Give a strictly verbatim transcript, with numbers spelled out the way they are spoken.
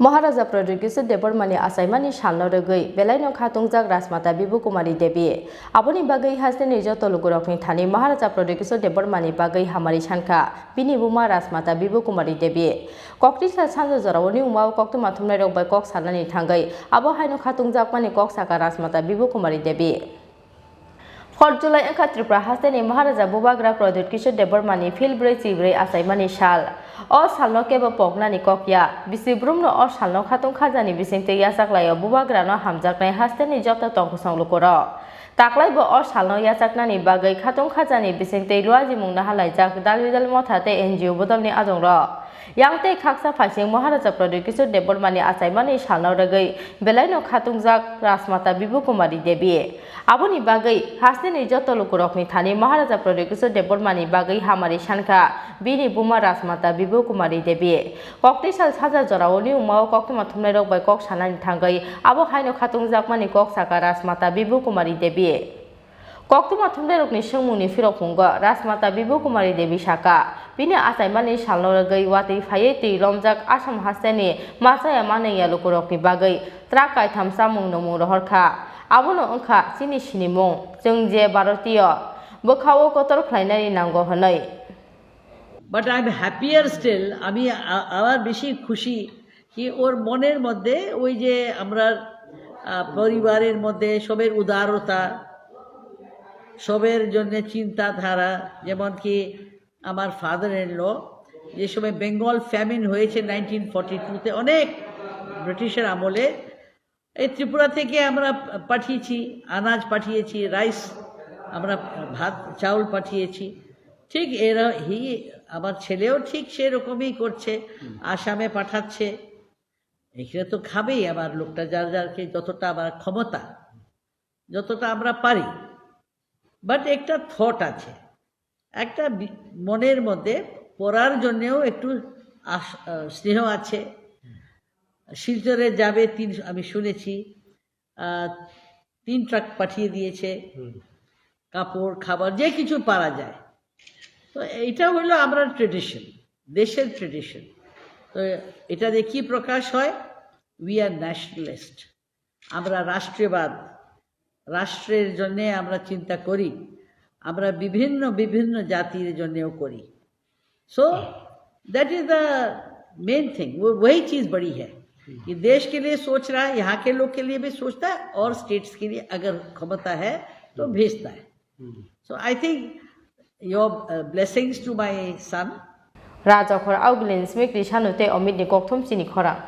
Maharaja Pradyot Kishore Debbarmani achaimani salno rwgwi belaino khatungjak Rajmata Bibu Kumari Devi. Aboni bagwi hasteni joto lugurokni thani Maharaja Pradyot Kishore Debbarmani bagwi hamari sankha bini buma Rajmata Bibu Kumari Devi. Koktwisa sanja jorao nini buma o koktwma thumnairok bai kok sanani thangwi abo haino khatungjakmani kok sakha Rajmata Bibu Kumari Devi. Fourth July wngkha Tripura hasteni Maharaja Bubagra Pradyot Kishore Debbarmani phil brwi chibrwi achaimani sal. O salno kebo poknani kok ya. Bisi brumno o salno khatung khajani bisingtwi yachaklaio Bubagrano hamjaknai hasteni joto tongkosong lukurok. Taklaibo o salno yachaknani bagwi khatung khajani bisingtwi luajimung nahalaijak Dalbidal Motha tei N G O bodolni adongrok. Yang tei khaksa phaising Maharaja Pradyot Kishore Debbarmani achaimani salno rwgwi belaino khatungjak Rajmata Bibu Kumari Devi. Aboni bagwi hasteni joto lukurokni thani Maharaja Pradyot Kishore Debbarmani bagwi hamari sankha bini buma Rajmata Bibu Kumari Devi. Koktwisa sanja jorao nini buma o koktwma thumnairok bai kok sanani thangwi abo haino khatungjakmani kok sakha Rajmata Bibu Kumari Devi. Koktwma thumnairokni swngmungni phirok phungo Rajmata Bibu Kumari Devi sakha, bini achaimani salno rwgwi watwi phaiwi twi lomjak Assam hasteni machaya manwi ya lukurokni bagwi truck kaitham chamung nungmung rohorkha. Abono wngkha chini sinimung, chwng je Bharatiyo, bwkha-o kotor khlainani nango hwnwi. But I'm happier still, আমি আ- আবার বেশি খুশি কি ওর মনের মধ্যে ওই যে আমরা আহ, পরিবারের মধ্যে সবের উদারতা, সবের জন্য চিন্তাধারা, যেমন কি আমার ফাদার ইন ল যে সময় বেঙ্গল ফ্যামিন হয়েছে নাইনটিন ফর্টি টুতে, অনেক ব্রিটিশের আমলে, এই ত্রিপুরা থেকে আমরা পাঠিয়েছি, আনাজ পাঠিয়েছি, রাইস, আমরা ভাত চাউল পাঠিয়েছি। ঠিক এরা হি আমার ছেলেও ঠিক সেরকমই করছে, আসামে পাঠাচ্ছে। এখানে তো খাবেই আমার লোকটা, যার যার কে যতটা আমার ক্ষমতা, যতটা আমরা পারি। বাট একটা থট আছে, একটা বি- মনের মধ্যে পড়ার জন্যেও একটু আশ- আহ, স্নেহ আছে। শিলচরে যাবে তিন, আমি শুনেছি আহ, তিন ট্রাক পাঠিয়ে দিয়েছে, কাপড় খাবার যে কিছু পারা যায়। তো এইটা হলো আমরা ট্রেডিশন, দেশের ট্রেডিশন। তো এটা দিয়ে কি প্রকাশ হয়? We are nationalist. আমরা রাষ্ট্রবাদ, রাষ্ট্রের জন্য আমরা চিন্তা করি। আমরা বিভিন্ন বিভিন্ন জাতির জন্যও করি। So that is the main thing। वो वही चीज बड़ी है कि देश के लिए सोच रहा है, यहाँ के लोग के लिए भी सोचता है, और स्टेट्स के लिए अगर क्षमता है तो भेजता है। So I think your uh, blessings to my son। Rajokhor Augilin Smikri Sanu tei Omit ni kokthum chini khorang.